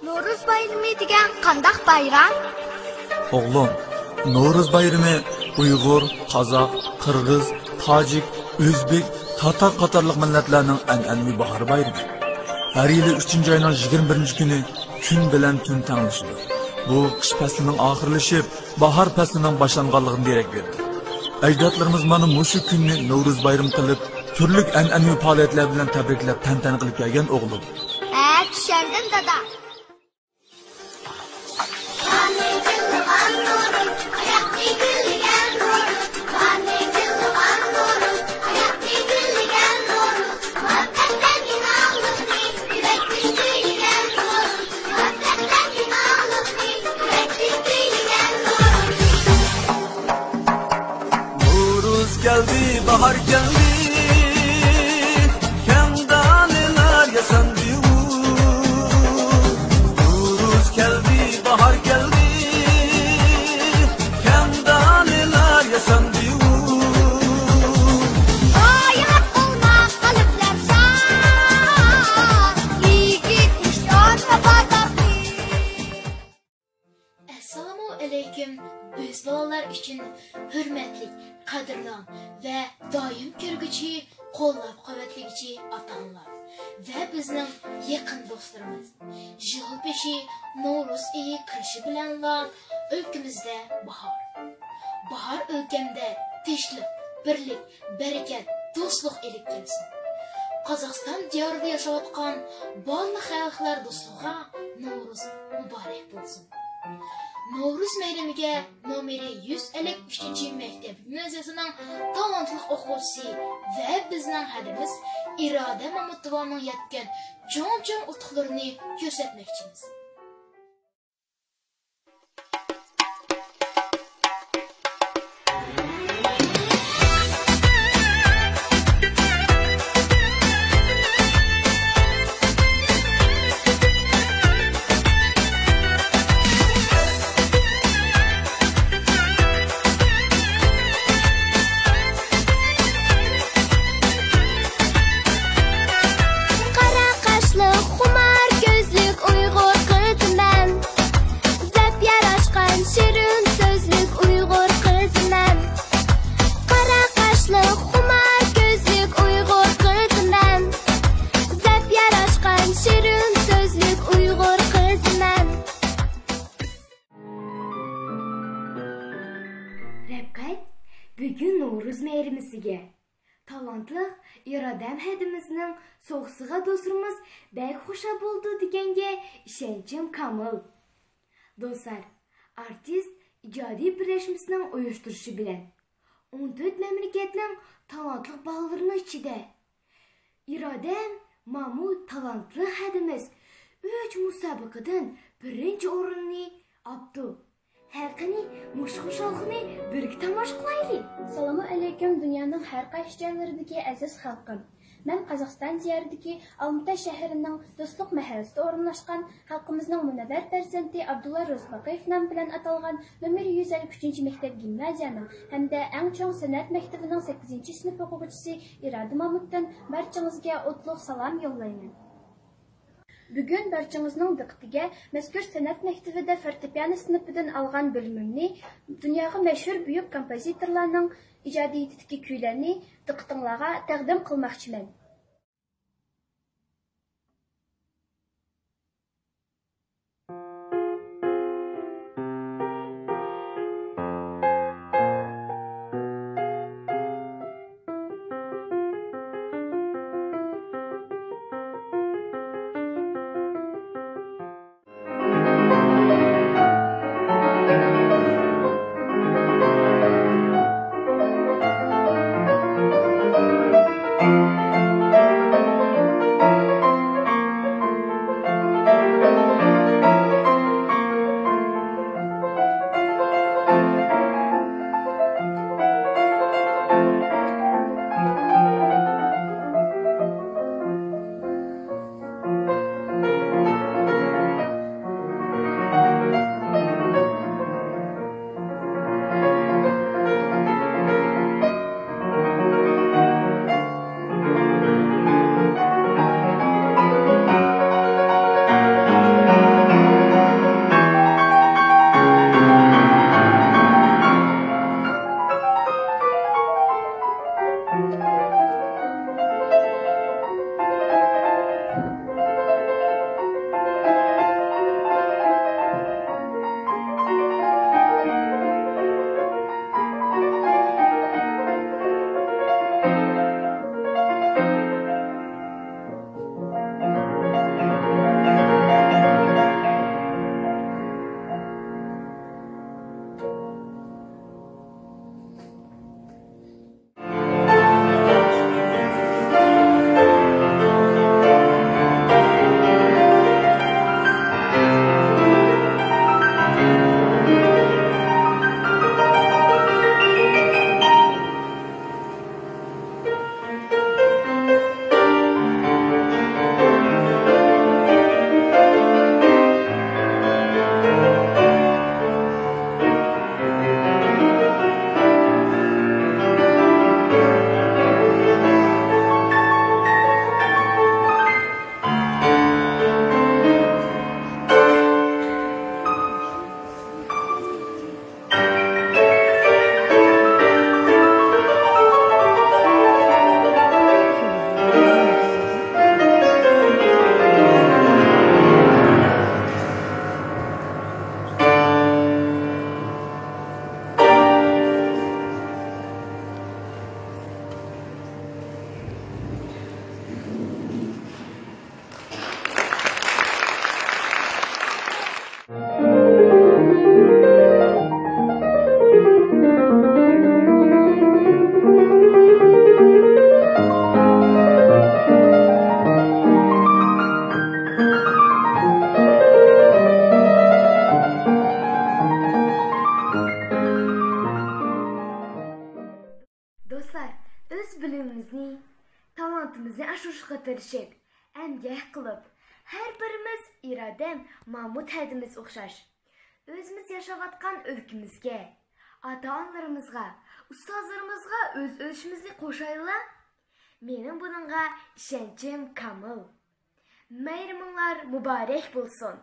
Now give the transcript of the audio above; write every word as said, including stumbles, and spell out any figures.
نورۇز بايرىمى دېگەن قانداق بايرام؟ ئوغلۇم، نورۇز بايرىمى ئۇيغۇر، قازاق، قىرغىز، تاجىك، ئۆزبېك، تاتار قاتارلىق مىللەتلەرنىڭ ئەنئەنىۋى باھار بايرىمى. ھەر يىلى ئۈچىنچى ئاينىڭ يىگىرمە بىرىنچى كۈنى كۈن بىلەن تۈن تەڭلىشىدۇ. بۇ قىش پەسلىنىڭ ئاخىرلىشىپ، باھار پەسلىنىڭ باشلانغانلىقىدىن دېرەك بېرىدۇ. ئەجدادلىرىمىز مانا مۇشۇ كۈننى نورۇز بايرىمى قىلىپ، تۈرلۈك ئەنئەنىۋى پائالىيەتلەر بىلەن تەبرىكلەپ، تەنتەنە قىلىپ كەلگەن ئوغلۇم. ھە، چۈشەندىم، دادا. نورۇز كەلدى، باھار كەلدى، كەڭ دالىلار ياساندى. نورۇز كەلدى، باھار كەلدى، كەڭ دالىلار ياساندى. ئاياق قولما قەلبلەر شاد، ئىگىت ئىشتان ۋاپادارلىق. ئەسسالامۇ ئەلەيكۇم، ئۆز بالىلار ئۈچۈن ھۆرمەتلىك، قەدىرلان ۋە دائىم كۆرگۈچى، قوللاپ-قۇۋۋەتلىگۈچى ئاتا-ئانىلار ۋە بىزنىڭ يېقىن دوستلىرىمىز. يىل بېشى نورۇز ئېيى كىرىشى بىلەنلا ئۆلكىمىزدە باھار. باھار ئۆلكەمدە تىنچلىق، بىرلىك، بەرىكەت، دوستلۇق ئېلىپ كەلسۇن. قازاقىستان دىيارىدا ياشاۋاتقان بارلىق خەلقلەر دوستلۇقىغا نورۇز مۇبارەك بولسۇن. نورۇز مەيرىمىگە نومۇرى يۈز ئەللىك ئۈچىنچى مەكتەپ گىمنازىيەسىنىڭ تالانتلىق ئوقۇغۇچىسى ۋە بىزنىڭ ھەدىمىز ئىرادە مامۇتوۋانىڭ يەتكەن چوڭ-چوڭ ئۇتۇقلىرىنى كۆرسەتمەكچىمىز. قارا قاشلىق، خۇمار كۆزلۈك ئۇيغۇر قىزى مەن. زەپ ياراشقان شېرىن سۆزلۈك ئۇيغۇر قىزى مەن. قارا قاشلىق، خۇمار كۆزلۈك ئۇيغۇر قىزى مەن. زەپ ياراشقان شېرىن سۆزلۈك ئۇيغۇر قىزى مەن. رەبقەت، بۈگۈن نورۇز مەيرىمىسىگە تالانتلىق ئىرادەم ھەدىمىزنىڭ سوغىسىغا دوستلىرىمىز بەك خۇشال بولىدۇ دېگەنگە ئىشەنچىم كامىل. دوستلار، ئارتىست ئىجادىي بىرلەشمىسىنىڭ ئۇيۇشتۇرۇشى بىلەن ئون تۆت مەملىكەتنىڭ تالانتلىق بالىلىرىنىڭ ئىچىدە ئىرادەم مامۇت تالانتلىق ھەدىمىز ئۈچ مۇسابىقىدىن بىرىنچى ئورۇننى ئاپتۇ. ھە، قېنى، مۇشۇ خۇشاللىقنى بىرگە تاماشا قىلايلى. سالامۇ ئەلەيكۇم، دۇنيانىڭ ھەر قايسى جايلىرىدىكى ئەزىز خەلقىم. مەن قازاقىستان دىيارىدىكى ئالمىتا شەھىرىنىڭ دوستلۇق مەھەللىسىدە ئورۇنلاشقان خەلقىمىزنىڭ مۇنەۋۋەر پەرزەنتى ئابدۇللا روزىباقىيېف نامى بىلەن ئاتالغان نومۇر يۈز ئەللىك ئۈچىنچى مەكتەپ گىمنازىيەنىڭ ھەمدە ئەڭ چوڭ سەنئەت مەكتىپىنىڭ سەككىزىنچى سىنىپ ئوقۇغۇچىسى ئىرادە مامۇتتىن بارچىڭىزگە ئوتلۇق سالام يوللايمەن. بۈگۈن بارچىڭىزنىڭ دىققىتىگە مەزكۇر سەنئەت مەكتىپىدە فورتېپىانو سىنىپىدىن ئالغان بىلىمىمنى دۇنياغا مەشھۇر بۈيۈك كومپوزىتورلارنىڭ ئىجادىيىتىدىكى كۈيلەرنى دىققىتىڭلارغا تەقدىم قىلماقچىمەن. بىزنى ئاشۇرۇشقا تىرىشىپ، ئەمگەك قىلىپ، ھەر بىرىمىز ئىرادەم مامۇت ھەدىمىز ئوخشاش. ئۆزىمىز ياشاۋاتقان ئۆلكىمىزگە، ئاتا-ئانىلىرىمىزغا، ئۇستازلىرىمىزغا ئۆز ئۈلۈشىمىزنى قوشايلى. مېنىڭ بۇنىڭغا ئىشەنچىم كامىل. مەيرىمىڭلار مۇبارەك بولسۇن!